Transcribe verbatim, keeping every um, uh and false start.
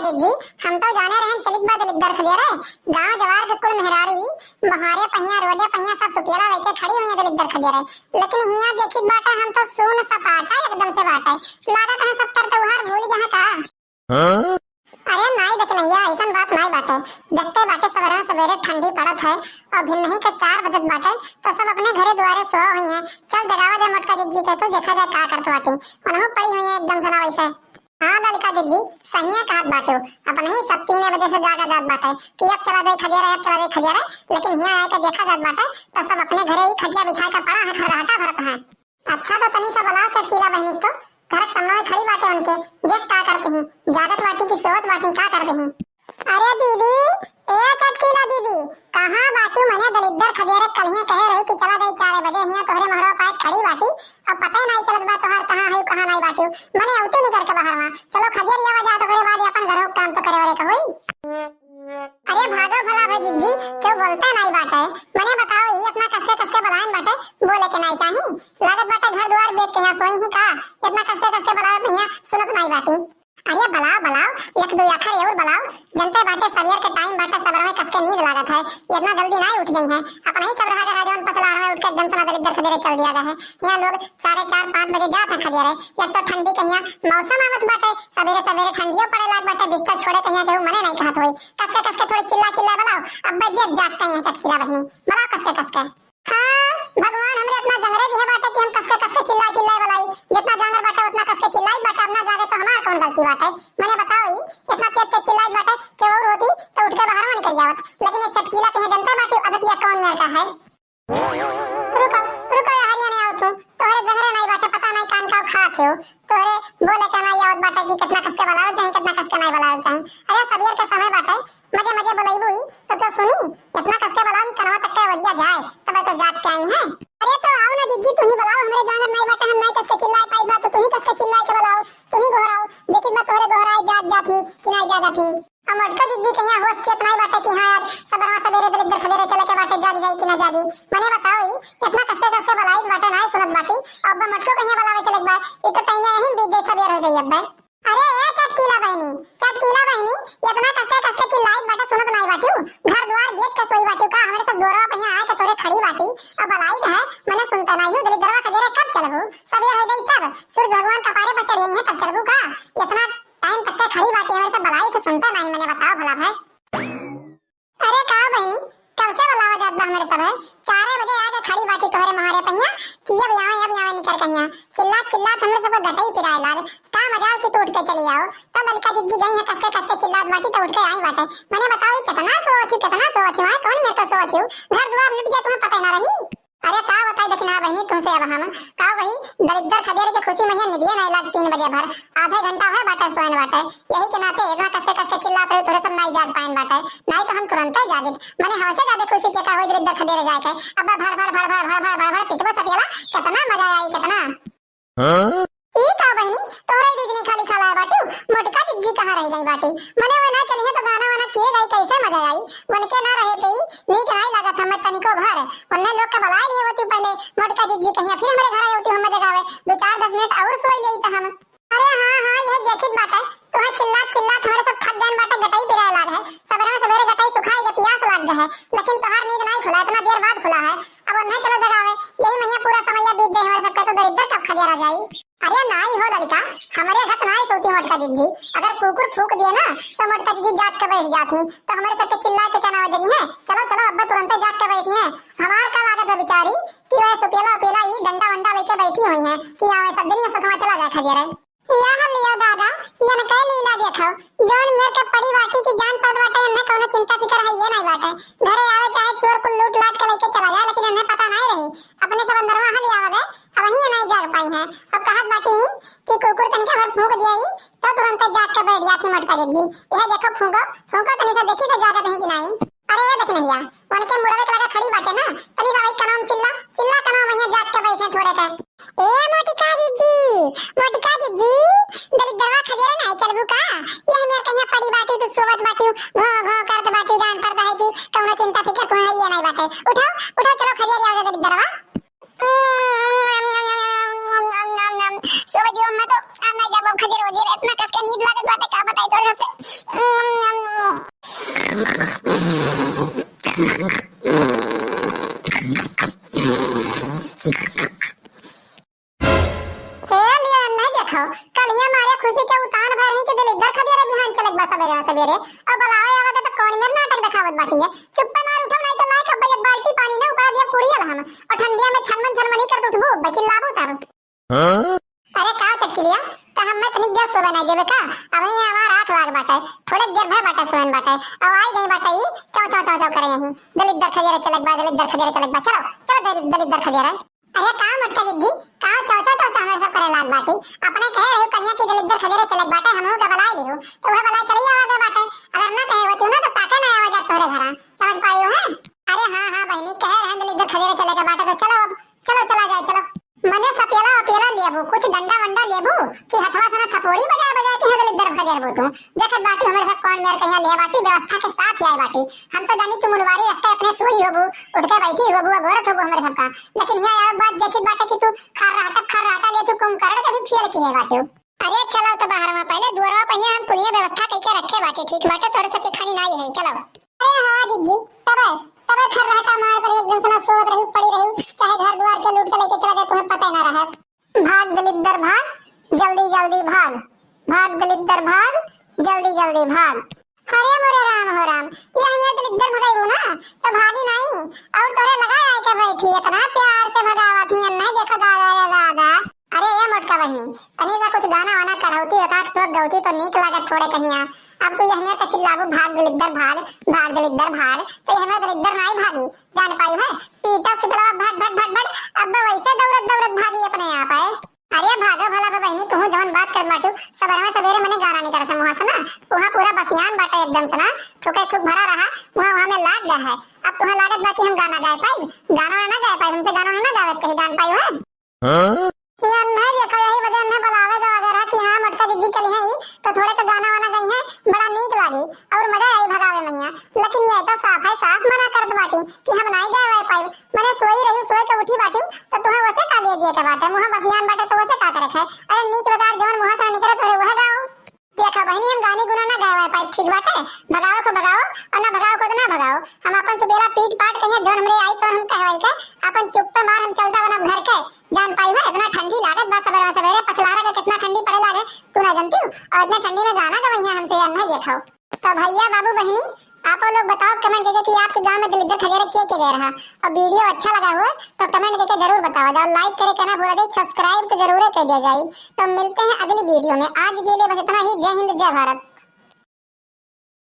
जिज्जी, हम तो जाने रहन चलित बा दलिद्दर खदेरे, गाँव जवार के कुल मेहरारू ई मोहारे पहिया, रोडे पहिया सब सुपेला लेके खड़ी हुई है दलिद्दर खदेरे, लेकिन हियाँ देखित बाटे हम तो सून सपाटा एकदम से बाटे, लागत है सब तर त्योहार भूल गए हैं का? हाँ? अरे नाई देखनैया, ऐसन बात नाई बाटे। देखते बाटे सवेरे सवेरे ठंडी पड़त है और भिन्नही के चार बजत बाटे, तो सब अपने घरे दुआरे सोआ हुई हैं। चल जगावा दे मोटका जिज्जी के, तो देखा जाए का करत बाटी। उनहु पड़ी हुई है एकदम से ना वैसे। हाँ ललका जिज्जी, सहिए कहत बाटे। अपने ही सब तीन बजे से जागा जात बाटे कि अब चला जाए खदिया रे, अब चला जाए खदिया रे, लेकिन हियाँ आए के देखा जात बाटे तो सब अपने घरे ही खटिया बिछाए के पड़ा है, खड़राहटा भरत है। अच्छा, तो तनी सा बुलाओ चटकीला बहिनी को, घर के सामने खड़ी बाटे उनके, देख का करते हैं, जागत बाटी की सोवत बाटी, का करते हैं। अरे दीदी, ए चटकीला दीदी, कहाँ बाटू? मने दलिद्दर खदेरे कलिए कहे रही कि चला जाई चार बजे, हियाँ तोहरे महरवा पाए खड़ी बाटी, अब पता ही नहीं चलत बा तोहार कहाँ है, कहाँ नहीं बाटू। मने औती निकर के बाहर वहाँ, चलो खदेर आवा जा, तोहरे बाद अपन घरों काम तो करे वरे का होई। अरे भागो भला भे जिज्जी, केहू बोलते नाई बाटे। मने बताओ, ई इतना कसके कसके बलाइन बाटे, बोले के नाई चाही? लागत बाटे घर दुआर बेच के यहाँ सोई ही का? इतना कसके कसके बलावे भैया, सुनत नाई बाटी। अरे बलाओ, बलाओ, एक दो आखर और बलाओ। जनते बाटे सवेर के टाइम बाटे, सबरवे कसके नींद लागत है, इतना जल्दी नाई उठ गई है। अपने ही सब रहा गया, जौन पचला रहा है, उठ के एकदम से दलिद्दर खदेरे चल दिया गया है। यहाँ लोग साढ़े चार, पाँच बजे जात हैं खदेरे। एक तो ठंडी कहिया मौसम आवत बाटे, सवेरे सवेरे ठंडियो पड़े लाग बाटे, बिस्तर छोड़े कहिया केहू मने नहीं कहत होई। कसके कसके थोड़ी चिल्ला चिल्ला बलाओ, अब बजे जाग कहिया चटकीला बहिनी, बलाओ कसके कसके। हाँ, भगवान हमरे इतना जंगरे दिहे बाटे कि हम कसके कसके चिल्ला चिल्ला बलाई, जितना जांगर बाटे उतना कसके चिल्लाई बाटे, अब ना जागे तो हमार कौन गलती बाटे? मने बताओ, ई इतना तेज तेज चिल्लाई बाटे कि और होती तो उठ के बाहर निकल जावत, लेकिन ये चटकीला कहिया जनता बाटे अदतिया कौन मेर का है। रुको, रुको यार, ये नहीं आओ तू। तोहरे जंगरे नहीं बाटे, पता नहीं कान का खात हो। तोहरे बोले के नहीं आवत बाटे कि कितना कसके बलावे चाही, कितना कसके नहीं बलावे चाही। अरे सवेर के समय बाटे, मजे मजे बोलैबू ही तो क्यों सुनी? इतना कसके बलाओ कि कनवा तक के बलिया जाए, तब तो जाग के आई हैं। अरे तो आओ ना जिज्जी, तू ही बलाओ, हमरे जंगर नहीं बाटे, हम नहीं कसके चिल्लाए पाई बा, तो तू ही कसके चिल्लाए के बलाओ, तू ही गोहराओ, देखी मैं तोहरे गोहराए जाग जाती कि नहीं जागती। अब मोटका जिज्जी के यहाँ होश चेत नाई बाटे कि हाँ यार, सबरवा सबेरे दलिद्दर खदेरे चले के बाटे, जागी जाई कि ना जागी। मने बताओ, ई इतना कसके कसके बलाई बाटे, नाई सुनत बाटी। अब मोटको कहिया बलावे चले के बा, ई तो टाइम यहीं बीत जाई, सबेर हो जाई अब। अरे ए चटकीला बहिनी, चटकीला बहिनी, इतना कसके कसके चिल्लाई बाटे, सुनत नाई बाटी। घर द्वार बेच के सोई बाटी का? हमरे सब दुआरवा पे यहाँ आए के तोरे खड़ी बाटी। अब बलाई है, मने सुनते नाई हो, दलिद्दरवा खदेरे कब चलबू? सबेर हो जाई तब, सूरज भगवान कपारे पर चढ़ जाई है तब चलबू का? इतना टाइम तक के खड़ी बाटी, हमरे सब बलाई तो सुनता नहीं, मने बताओ भला भाई। अरे का बहिनी, कब से बलावा जात बा हमरे सब है? चारे बजे आके खड़ी बाटी तोहरे मोहरे पहिया कि अब आवे, अब आवे निकर कहिया। चिल्ला चिल्ला हमरे सब गटई पिराए लाग। का मजाल कि तू उठ के चली आओ। तब ललका जिज्जी गई है कसके कसके चिल्लात बाटी तो उठ के आई बाटे। मने बताओ, ई कितना सोवत ही, कितना सोवत ही, वहाँ कौन मेरे को सोवत ही? घर द्वार लुट गया, तुम्हें पता ही ना रही। अरे का बताई देखी ना बहिनी तुमसे अब हम, का वही दलिद्दर खदेरे के खुशी में ये निदिये नहीं लाग तीन बजे भर, आधे घंटा हुए बाटे सोएन बाटे, यही के नाते इतना कसके कसके चिल्लात रही, थोड़े सब नाई जाग पाएन बाटे, नाई तो हम तुरंते जागित, मने हमसे ज्यादा खुशी के का होई दलिद्दर खदेरे जाए के। अब भर भर भर भर भर भर भर भर पिटबो सपियला, कितना मजा आई, कितना। हाँ? ई का बहिनी, तोहरे ही दूजनी खाली खाला बाटू, मोटका जिज्जी कहाँ रह गई बाटी? मने वो ना चली है तो गाना वाना के गाई, कैसे मजा आई? उनके ना रहे पे ही नीक नाई लागत हमें तनिको भर। उन्हें लोग के बुला लिए होती पहले, मोटका जिज्जी कहिया फिर हमारे घर आई होती, हमें जगावे। दो चार दस मिनट और सोई लेई त हम। अरे हाँ, हाँ, यह देखित बाटे, तोहे चिल्लात चिल्लात हमारे सब थक गए बाटे, गटई पिराए लाग है। सबेरे सबेरे गटई सुखाई के पियास लाग गए है, लेकिन तोहार नींद नाई खुला, इतना देर बाद खुला है। अब उन्हें चलो जगावे, यही मैया पूरा समय बीत जाए हमारे सबके, तो दरिद्दर कब खदेरा जाई। अरे नाई हो ललिका, हमरे घर नाई सोती मोटका जिज्जी, अगर कुकुर फूंक दिए ना तो मोटका जिज्जी जाग के बैठ जाती, तो हमारे सबके चिल्ला के क्या नाव जगी है। चलो चलो अब्बा तुरंते जाग के बैठी है। हमार का लागत है बेचारी कि वह सुपेला उपेला ही डंडा वंडा लेके बैठी हुई है कि आवे सब दुनिया सथवा चला जाए खदेरे। यह लिया दादा, यन के लीला देखो, जौन मेर के पड़ी बाटी की जान पड़त बाटे, इन्हें कौनो चिंता फिकर है ये नहीं बाटे। घरे आवे चाहे चोर कुल लूट लाट के लेके चला जाए, लेकिन इन्हें पता नहीं रही। अपने सब अंदरवा हल आवे गए, अब वहीं नहीं जाग पाई हैं। अब कहत बाटी कि कुकुर तनिका भर फूंक दिया ही, तो तुरंत जाग के बैठ जाती मोटका जिज्जी। यह देखो फूंको, फूंको तनी से देखी तो जागत है कि नहीं। अरे ये देख नैया, उनके मुड़वे के लगा खड़ी बाटे ना, तनी सा वही कनवा में चिल्ला, चिल्ला कनवा में यहाँ जाग के बैठे थोड़े के। ए मोटिका जिज्जी, मोटिका जिज्जी, दलिद्दरवा खदेरे नहीं चलबू का? ये मेर कहिया पड़ी बाटी, तू सोवत बाटी, घो घो करत बाटी, जान पड़ता है कि कौनो चिंता फिकर तुम्हें ये नहीं बाटे। उठो, उठो, चलो खदेरे आओ दलिद्दरवा। सोवत दियो मैं तो, अब नहीं जाबो खदेर वदेर, इतना कसके नींद लागत बाटे, का बताई तोरे सबसे। कहीं के दलिद्दर खदेरे बिहान चलत बा सबेरे सबेरे, और बुलावे आवे के तो कौन मेर नाटक देखावत बाटी है। चुप्पे मार उठो, नहीं तो लाए कब्बे एक बाल्टी पानी ना ऊपर दिया पुड़ियल हम, और ठंडिया में छनमन छनमन ही करत उठबू, बचिल्लाबू तब। हाँ? अरे का चटकिलिया, त हम में तनिक देर सोवे नहीं देवे का? अबही हमार आँख लाग बाटे, थोड़े देर भर बाटे सोवन बाटे, अब आई गई बाटे ई चौ चौ चौ चौ करे यहीं, दलिद्दर खदेरे चलत बा, दलिद्दर खदेरे चलत बा, चलो चलो दलिद्दर खदेरे। अरे का मोटका जिज्जी, का चौ चौ चौ चौ हमरे सब करे लाग बाटी? अपने कहे रही कहिया कि दलिद्दर खदेरे चलत बाटे, हमहू का बुलाए लिहू, तो वह बुलाए चली आवे के बाटे। अगर ना कहे होती ना तो ताके ना आवे जात तोहरे घरा, समझ पाई हो? अरे हाँ हाँ बहिनी, कहे रहे दलिद्दर खदेरे चले के बाटे, तो चलो अब, चलो चला जाए, चलो। मने सपेला वपेला लेबू, कुछ डंडा वंडा लेबू कि हथवा से ना थपोड़ी बजाए बजाए के यहाँ दलिद्दर खदेरबू तू? देखत बाटी हमरे सब कौन मेर कहिया ले बाटी, व्यवस्था के साथ ही आए बाटी। हम तो जानी तू मुनवारी रख के अपने सोई होबू, उठ के बैठी होबू, अगोरत होबू हमरे सबका। लेकिन यहाँ यार बात देखित बाटे कि तू खर्राटा खर्राटा ले तू कुंभकर्ण के भी फेल किए बाटे। अरे चलो तो बाहर में पहले दुआरवा पहिया हम कुलिया व्यवस्था कइके रखे बाटे, ठीक बाटे, तोरे सबके खानी नाई है, चलो। अरे हाँ जिज्जी, तबे तबे खर्राटा मार कर एक दिन से ना सोत रही, पड़ी रही, चाहे घर दुआर के लूट के लेके चला जाए, तुम्हें पता ही ना रहे। भाग दलिद्दर भाग, जल्दी जल्दी भाग, भाग दलिद्दर भाग, जल्दी जल्दी भाग। अरे मोरे राम हो राम, ये हमें दलिद्दर भगाइबू ना तो भागी नहीं, और तोरे लगा आए के बैठी इतना प्यार से भगावत ही, नहीं देखो दादा रे दादा। अरे ये मोटका बहिनी, तनी सा कुछ गाना वाना कढ़ौती, एक आध ठोक गौती तो नीक लागत थोड़े कहिया। अब तू यहने पे चिल्लाबू भाग दलिद्दर भाग, भाग दलिद्दर भाग, तो यहने दलिद्दर नाई भागी, जान पाई है? पीटा सिपलवा भट भट भट भट, अब वैसे दौड़त दौड़त भागी अपने आप है। अरे भागो भला बे बहिनी, तुहू जवन बात करत बाटू, सबेरे सबेरे मने गाना निकलत है मुँहा से ना, तुहा पूरा बसियान बाटे एकदम से ना, थूके थूक भरा रहा, मुँहा वहाँ में लाग गया है। अब तुहा लागत बा कि हम गाना गाए पाई? गाना ना गाए पाई, हमसे गाना ना गावे कहीं, जान पाई है? हाँ? ये अन्हे देखो, यही वजह अन्हे बुलावे गवा रहा कि हाँ मोटका जिज्जी चली है, तो थोड़े के गाना वाना गई है, बड़ा नीक लागी और मजा आई भगावे में यहाँ। लेकिन ये तो साफ है साफ मना करत बाटी कि हम नाई गाए वाए पाइब। मने सोई रही, सोए के उठी बाटी, तो तुहे वसे का ले दिए के बाटे, मुँह बसियान बाटे तो वसे का करे है? अरे नीक बेकार जवन मुँह से निकले तोरे वह गाओ। देखा बहिनी, हम गानी गुना ना गाए वाए पाइब, ठीक बाटे? भगाओ को भगाओ और ना भगाओ को तो ना भगाओ। हम अपन सुबेला पीट पाट कहिए जौन हमरे आई तो हम कहवाई के, अपन चुप्पे मार हम चलता बनब घर के। जान पाई है, इतना ठंडी लागत बा सबेरे सबेरे, पछलारा के कितना ठंडी पड़े लागे, तू ना जानती हो? और इतने ठंडी में गाना गवैया हमसे यार नहीं देखाओ। तो भैया बाबू बहिनी, आप लोग बताओ कमेंट करके कि आपके गांव में दलिद्दर खदेरे के के गए रहा, और वीडियो अच्छा लगा हो तो कमेंट करके जरूर बताओ जाओ, लाइक करे के ना भूला जाए, सब्सक्राइब तो जरूर कर दिया जाए। तो मिलते हैं अगली वीडियो में, आज के लिए बस इतना ही। जय हिंद, जय भारत।